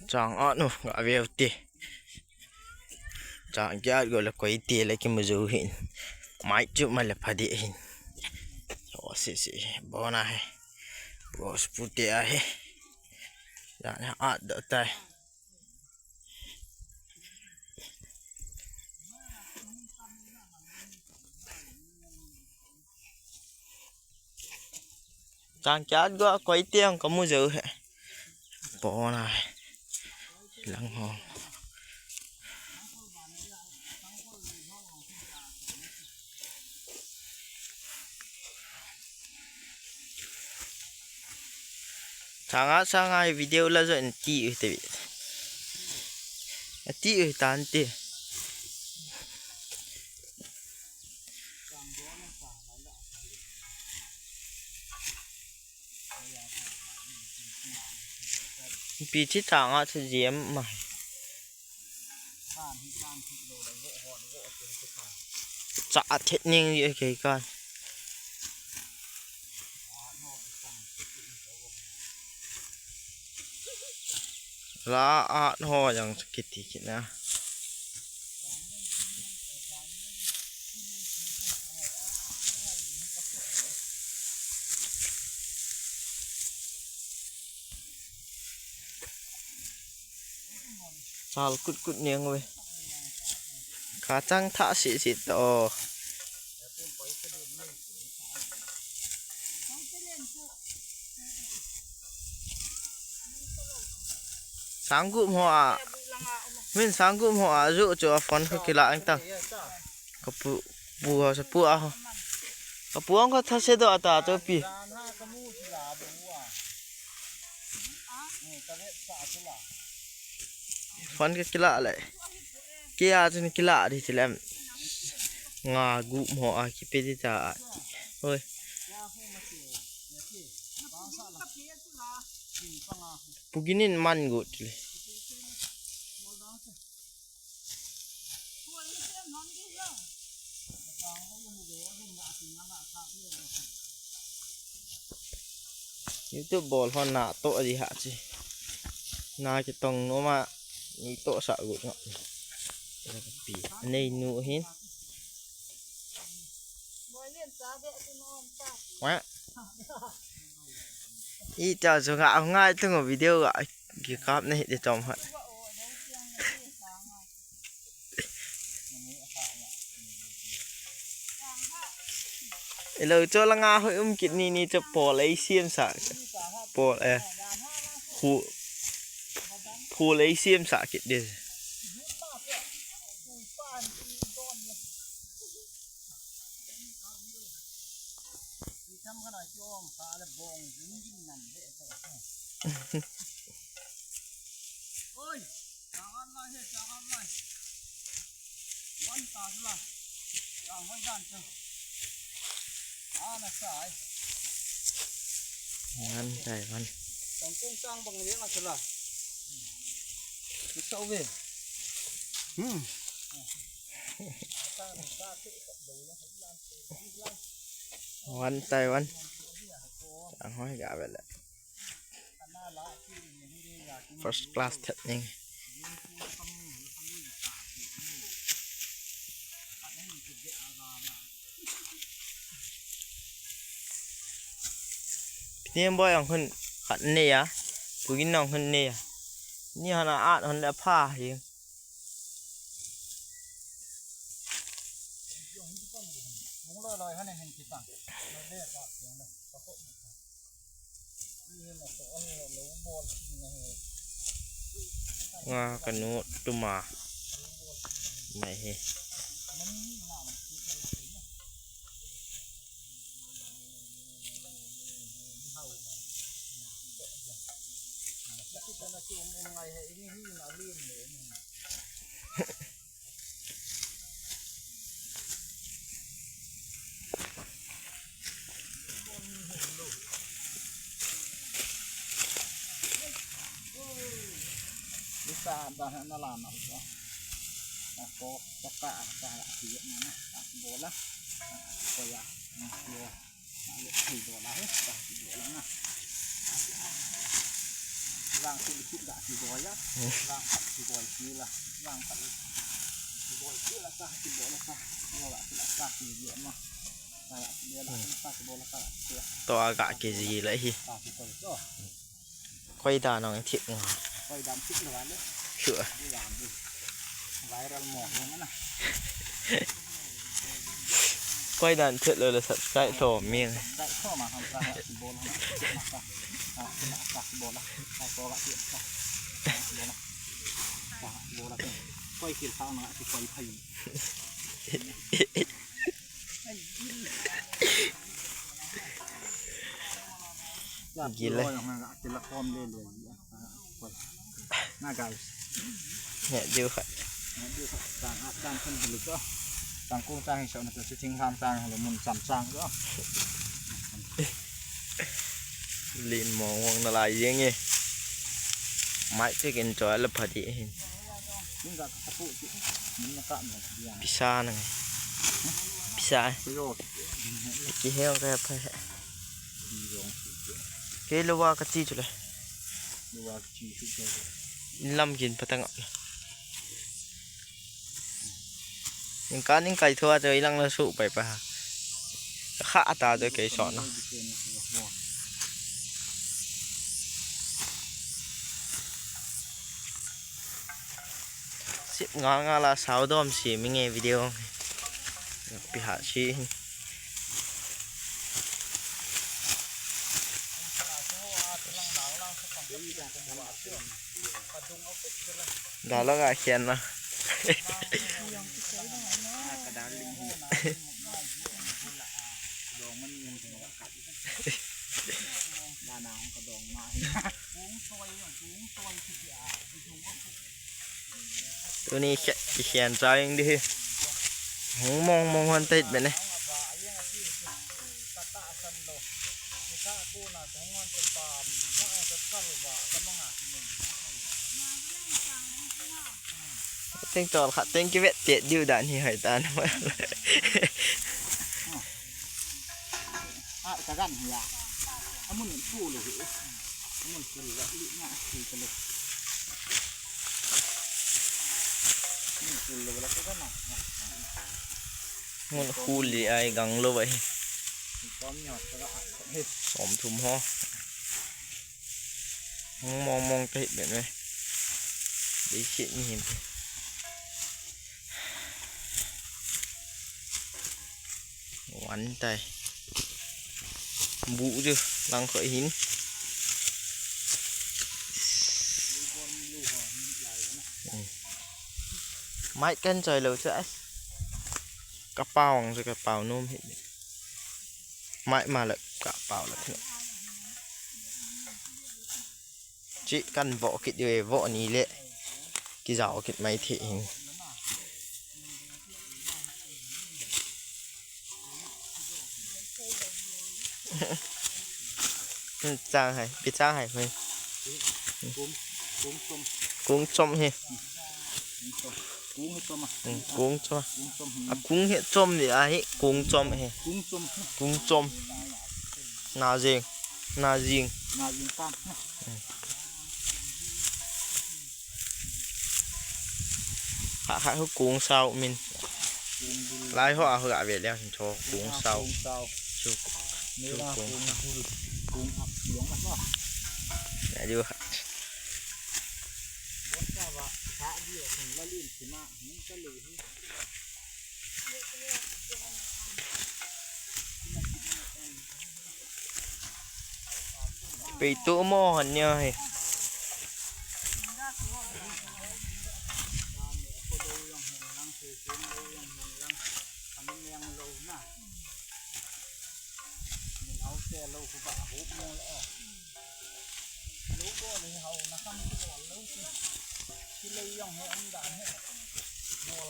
Chang a nu ga veu te. Chang kya go la koi te la ki muzu hin. Mai chu ma la phadi hin. O se se bona hai. Go spu te a hai. Ya na a da tai. Chang chat go koi tiang ka mu zeu he. Bona lang ho. Sanga sanga video la zo en ti u te. Ti u tan ti. Pi ti sanga se jem ma. Sa a thet ning yu ke kan. La a ho yang sakit dikit na. Sal kut kut niang we. Kacang tak sit sit to. Sanggup ho a. Min sanggup ho a ju cho a phone ko kila ang tang. Ka pu, pu ha sa pu a. Ka pu ang ka tha se do ata to pi. Phone ka kila le. Ki a tun kila di ti lem. Nga gu mo a ki pe di ta a ti. Oi. Puginin man gu ti le. Itu bol hon na to di ha si. Na ki tong no ma ni to sa gu no. Pi nei nu hin. Wa. I ta su nga ngai tu ngo video ga ki kap nei de tom ha. Ilo cho la nga hoi um kit ni ni cho po lei siem sa. Po eh. Hu. Po lei siem sa kit de. Oi, jangan lah, ya, jangan lah. Wan tas lah. Jangan wan dan tu. Ana sai. Wan tai wan. Tong kung tang bang ni lah tu lah. Besok we. Hmm. Wan tai wan. Ang hoi ga bela. First class that ning. Ni boy ang hun khat ne ya. Pugin ang hun ne ya. Ni hana at hon da pha hi. Nga kanu tuma mai he. Bisa dah na lama ko. Ako toka ka tiya mana. Bola. Ko ya. Ko. Ayo, tiga lah, eh. Dah tiga lah, nah. ວາງສິລະສິບກະຊິບໍ່ລະ ວາງພັດຊິບໍ່ຊິລະ ວາງພັດຊິບໍ່ຊິລະ ກະຊິບໍ່ລະ ກະຊິບໍ່ລະ ກະຊິເຍອະມາ ກະຊິເຍອະມາ ກະຊິບໍ່ລະ ກະຊິເຍອະ ໂຕອາກະເກຈີລະ ກະຊິບໍ່ລະ ຂ້ອຍດ່ານ້ອງທິບງາມ ຂ້ອຍດຳທິບລະວະເດີ ເຊື່ອ ໄວຣັລໝອກເລີຍນະ ຂ້ອຍດັນເທື່ອເລີຍ Subscribe ໂທມຽງ Subscribe ໂທມາ ທຳການ ກິນເລີຍ ກິນລະຄອມເລື້ອຍໆ ນະ guys ແຫະ ຢູ່ ແຫະ ຢູ່ ຕ່າງອາດຕ່າງຄົນ ບໍ່ຮູ້ ຕ່າງກົງຕ່າງໃຫ້ເຈົ້າ ນະ ກະຊິທິງທາງຕ່າງ ລະມຸນສາມຊ່າງ ລີນມອງຫວ່າງນະລາຍເຢງເອ ໄມ້ທີ່ກິນຈອຍລະພໍດີ ນີ້ກະກະປຸ ນີ້ກະ ພິຊານະ ພິຊາ ປະໂຫຍດ ກິເຮວກະໄປ ເກລະວ່າກະຈີຈຸເລຍ ລຳກິນປະຕັງ ຍັງການຍັງໄກທົ່ວເຈີອີ່ຫຼັງລະສຸໄປປະຫາ ຄະຕາເຈີເກສອນເນາະ ສິບງາງາລາຊາວດອມສີມິເງວິດີໂອ ໄປຫາຊີ ດາລະກະຂຽນນະ ກະດານລິງ ດອງມັນມີ ດານາຂອງກະດອງມາ ໂຕນີ້ແຂນ ແຂນຊ້າຍຍັງດີ ຫຸງມອງ ມອງຮອນຕິດແບບນີ້ ເຕັງຕອນຂະເຕັງກິເວດເຕດຢູ່ດານທີ່ໄຫຕານ ອາດກະກັນເຫຍ ອາມຸນຟູເລີຍ ອາມຸນຟູເລີຍ ອີກງະ ຄືກະເລີຍ ອາມຸນຄູເລີຍ ອາຍກັງໂລໄວ ສອມທຸ່ມຫໍ ມອງ ມອງ ມອງໄປເຫັນແບບນີ້ ໄດ້ຊິມີເຫັນ ຫວັນໄຕ ບຸຢູ່ຫຼັງເຄີຍຫີນ ໄມ້ກັນໃຈເລີຍ ກະເປົາ ກະເປົານົມເຫັນ ໄມ້ມາແລ້ວກະເປົາແລ້ວ ຈິກັນເວາະກິດຢູ່ເວາະນີ້ແຫຼະ ກິເຈົ້າກິດໄມ້ເທງ ຈ້າງໃຫ້ ປິດຈ້າງໃຫ້ເພິ່ນ ກຸ້ງ ກຸ້ງສົ້ມ ກຸ້ງສົ້ມເຮ ກຸ້ງເຮັດສົ້ມ ອືມ ກຸ້ງສົ້ມ ກຸ້ງສົ້ມ ອາ ກຸ້ງເຮັດສົ້ມເດ ອາ ເຮັດກຸ້ງສົ້ມເຮ ກຸ້ງສົ້ມ ກຸ້ງສົ້ມ ນາຈິງ ນາຈິງ ນາຈິງຕາມ ອືມ ຂະຂະຄືກຸ້ງເຊົາມິນ ລາຍຫົວເຮົາກະເວດແລ້ວ ໂຊກຸ້ງເຊົາ ໂຊກຸ້ງເຊົາ ອາຍຸ ໄປໂຕໝໍຫັ້ນເນາະ Hello.